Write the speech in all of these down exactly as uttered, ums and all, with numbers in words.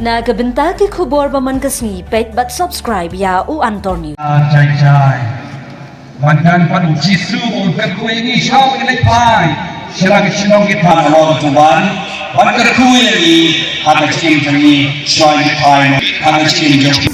Na ka bynta ki khubor ba man ka sngi, peit bad subscribe ïa U Antor News. Ah, jai jai. Ban don pat U Jisu, un kyrkhu ïa ngi, sha ba ngin leit phai sha la ka shnong ki phang halor u ban, ban kyrkhu ïa ngi ha ka jingim jong ngi, sha ba ngin leit phai ha ka jingim jong ngi.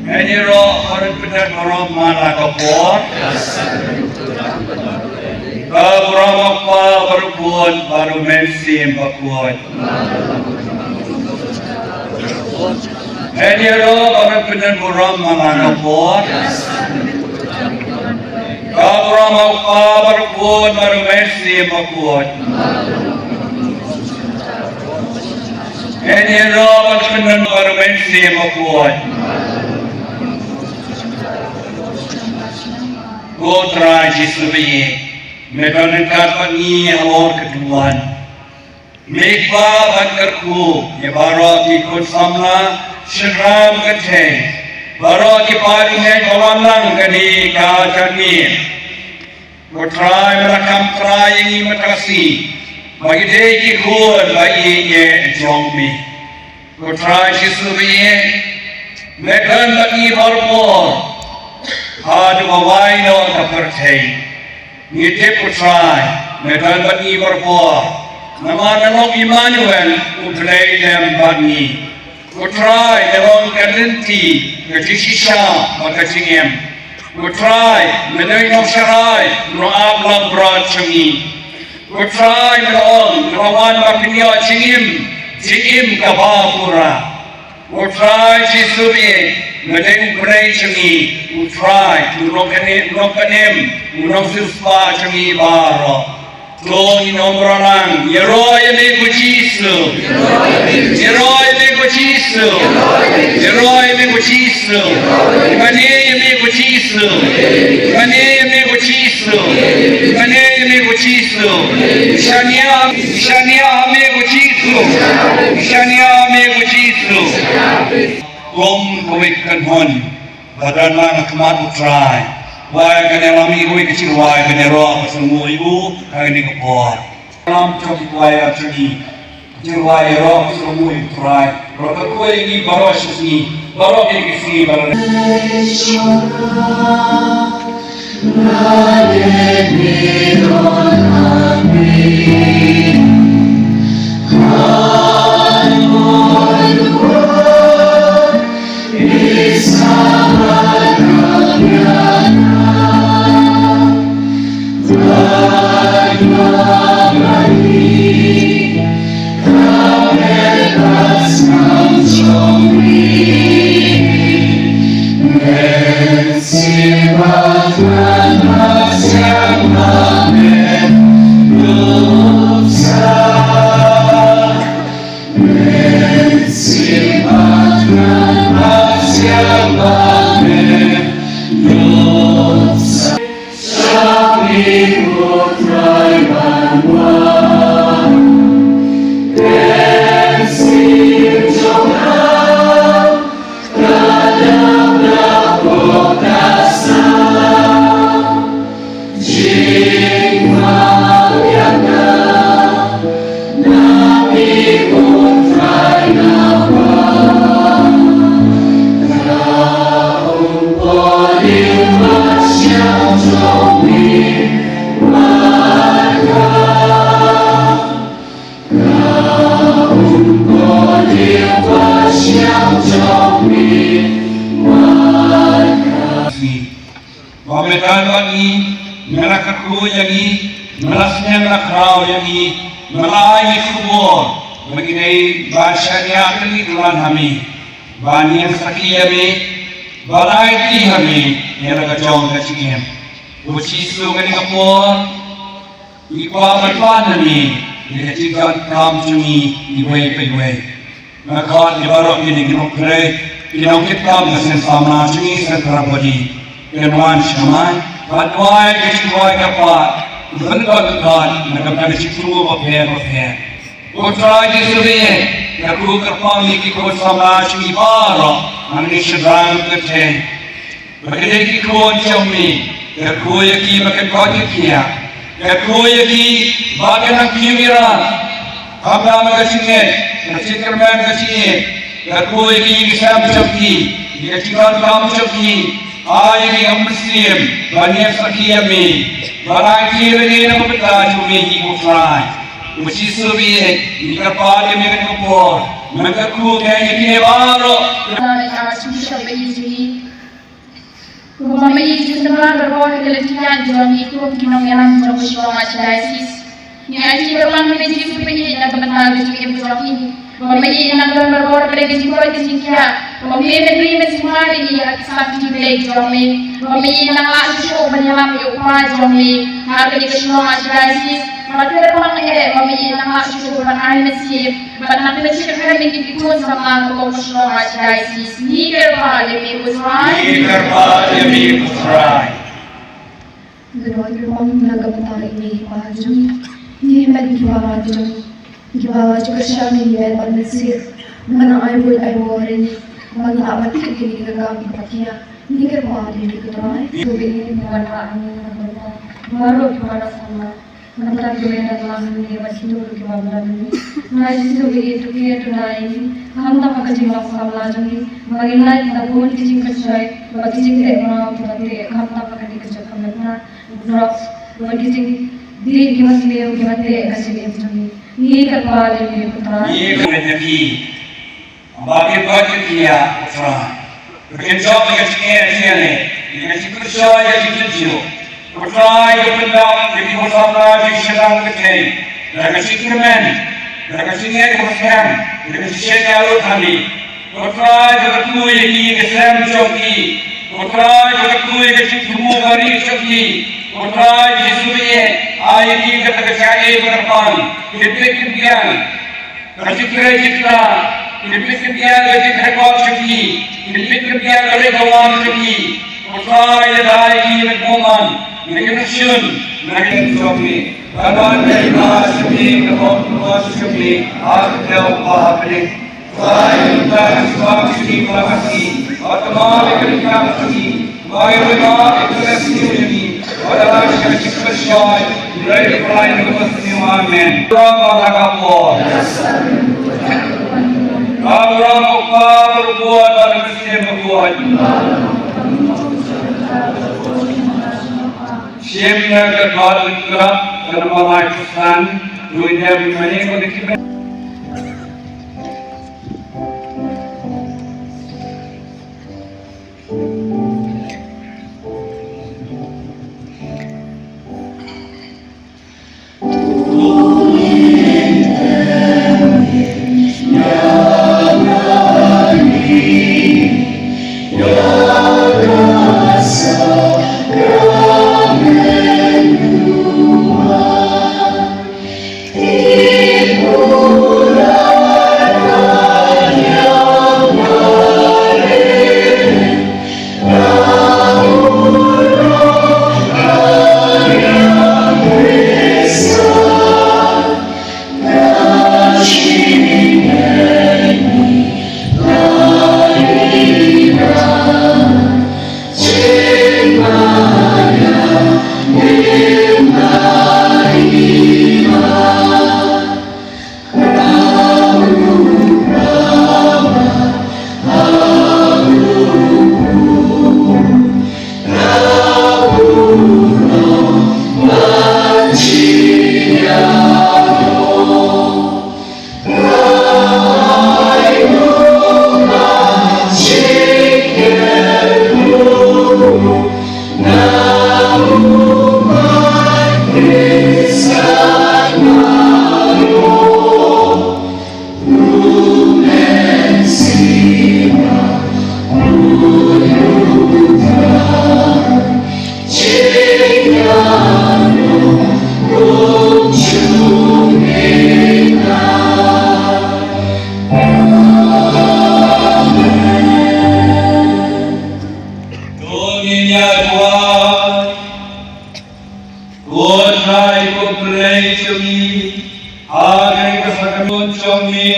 Hynrei baroh pynban burom man la ka por. Ka burom u Kpa, bad u Khun, bad u Mynsiem Bakhuid. Hynrei baroh pynban burom man la ka por. Ka burom u Kpa, bad u Khun, bad u Mynsiem Bakhuid. Hynrei baroh pynban burom man la ka por. Ka burom u Kpa, bad u Khun, bad u Mynsiem Bakhuid. Ko Trai Jisu ba ïeit, me don ryngkat bad ngi halor ka duwan. Me kwah ban kyrkhu ïa baroh ki khun samla, shynrang kynthei, baroh ki para bangeit ba wan lang kane ka jingim. Ko Trai, me la kham trai ïa ngi mynta ka sngi ba ngi dei ki khun ba ïeit jong me. Ko Trai Jisu ba ïeit, me don bad ngi barabor haduh ba wai noh ka pyrthei. Ngi tip, ko Trai, me don bad ngi barabor, namar me long Immanuel, U Blei lem bad ngi. Ko Trai, me long ka lynti, ka jingshisha bad ka jingim. Ko Trai, me dei u nongsharai, u nongap lam bra jong ngi. Ko Trai, me la ong, me la wan ban pynïoh jingim, jingim kaba pura. Ko Trai Jisu, me dei u briew jong ngi. Ko Trai, u nongkane-, u nongpynim, u nongsiewspah jong ngi baroh. To ngin ong bynrap lang, ïaroh ïa me ko Jisu. Ïaroh ïa me ko Jisu. Ïaroh ïa me ko Jisu. Mane ïa me ko Jisu. Mane ïa me ko Jisu. Mane ïa me ko Jisu. Shaniah, shaniah ïa me ko Jisu. Shaniah ïa me ko Jisu. Kum kawei ka kynhun ba don lang ha khmat u Trai. Wai kane lam ïa kawei ka jingrwai, kane ïaroh ka sngew ïa u ha kane ka por. Lam jong ki kwai jong ngi. Jingrwai ïaroh ka sngew ïa u Trai. Ïaroh ka kwai ngi baroh shi sngi. Baroh ki sngi baroh. Ba me don bad ngi, me la kyrkhu ïa ngi, me la sngewthuh, me la khraw ïa ngi, me la ai ngi khubor ba ngi dei ban shaniah kylli kyrdan ha me, ban ïeng sakhi ïa me, ban aiti ha me ïa la ka jong ka jingim. Ko Jisu, kane ka por ngi kwah ban pan ha me ïa ka jingdonkam jong ngi iwei pa iwei. Nga khot ïa baroh kine ki nongtrei, ki nongkitkam ka seng samla jong ngi, seng para body, kin wan sha mai bad duwai ka jingduwai kyrpad, ban kyrpad na ka bynta ka jingthmu bapher bapher. Ko Trai Jisu, ïa kyrkhu kyrpang ïa ki khun samla jong ngi baroh, hangne shynrang kyrteng. Ba ki dei ki khun jong me, kyrkhu ïa ki ba kin koit kin khiah, kyrkhu ïa ki ba kin nang kiew ïarap, khamtam ha ka jingngeit, ka jingkyrmen ka jingngeit, kyrkhu ïa ki, ïa ki sem jong ki, ïa ka jingdonkam jong ki, ai ïa ki ka mynsiem ban ïeng sakhi ïa me, ban aiti lyngngoh na ka bynta jong me hi ko Trai. Ko Jisu, ngi kyrpad ïa me kane ka por, men kyrkhu ïa kine baroh. Kumba ma i ju sdang barabor ha ka lynti jong ngi kum ki nongïalam jong ka Shillong Archdiocese. Ngi aiti kyrpang ïa me Jisu ba ïeit na ka bynta ka jingim jong ngi. Ba ma i nang don barabor ha ka jingkoit ka jingkhiah. Ba ma i men ri men sumar ïa ngi ha ki samti Blei jong me. Ba ma i nang lah shuh shuh ban ïalam ïa u kpa jong me ha ka Shillong Archdiocese. Bad kyrpang eh ba ma i nang lah shuh shuh ban ai mynsiem. Bad nang pynshit rhem ïa ki khun samla ka Shillong Archdiocese. Ngi kyrpad ïa me ko Trai. Ngi kyrpad ïa me ko Trai. Ngi kyrpad ïa me ko Trai. Ngi met ki para jong ngi. Ki para jong ka shang ngi met bad mynsiem. Nang ai buit ai bor ïa ngi. Nang ai bad kit ïa ngi ka kam ka patia. Ngi kyrpad ïa me ko Trai. Ngi kyrpad ïa me ko Trai. Baroh ki para samla. Mynta ki ïa dang lang hangne bad kito kiba bla mynne. Trai Jisu, ïa kito ki ïa duwai ïa ngi. Khamtam ha ka jinglong samla jong ngi. Ba ngin lait na bun ki jingpynshoi bad ki jingteh mraw kiba teh khamtam ha kane ka juk ka mynta. Drugs bad ki jingdih kiba sniew kiba teh ka jingim jong ngi. Ngi kyrpad ïa me ko Trai. Ngi kyrpad ïa me. Ba kin koit kin khiah ko Trai. Ba kin jop ïa ka jingeh jingeh. Ka jingpyrshah, ka jingpynshah. Ko Trai, ka pyndap ïa ki khun samla jong ngi shaphang ka pyrthei da ka jingkyrmen, da ka jingngeit kaba skhem, da ka jingshaniah lut hangne. Ko Trai, ba ka kyrkhu ïa ki ka sem jong ki. Ko Trai, ba ka kyrkhu ïa ka jingthmu ka ri jong ki. Ko Trai Jisu, ai ïa ki kata ka jingaiei ba kyrpang, ki bit ki biang. Ka jingkhreh jingkhlaiñ, ki bit ki biang ka jingkhreh jong ki, ki bit ki biang ka ri ka wan jong ki. Ko Trai, lada ai ki na ka bymman, na ka nongshun, na ka jong ki. Ka ban ka ima jong ki, ka bym ka jong ki, ha ka dei u Kpa ha bneng. Trai, ka jingkyrpad jong ki, ka bym ka jong ki, ka bym ka jong ki. Amen. Ko Trai, ko Blei jong ngi, ha kane ka sakramen jong me,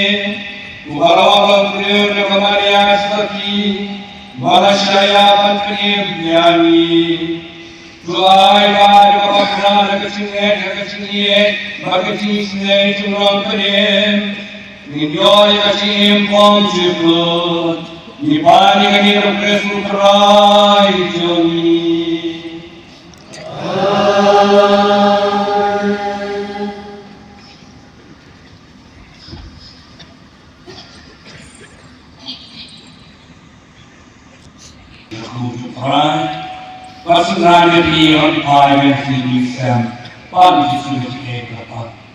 u baroh u briew na ka Maria Saki, ba la shah ïa ban pynim ïa ngi. To ai ba da kaba khlaiñ da ka jingngeit, da ka jingngeit, bad ka jingisynei jong u nongpynim, ngin ïoh ïa ka jingim bymjukut. Ngi pan ïa kane ha u Khrist u Trai jong ngi. Amen. Ko Trai, ba synran ïa phi, ïa phi, ïa phi, ïa phi, ïa phi, ïa phi, ïa phi, ïa phi.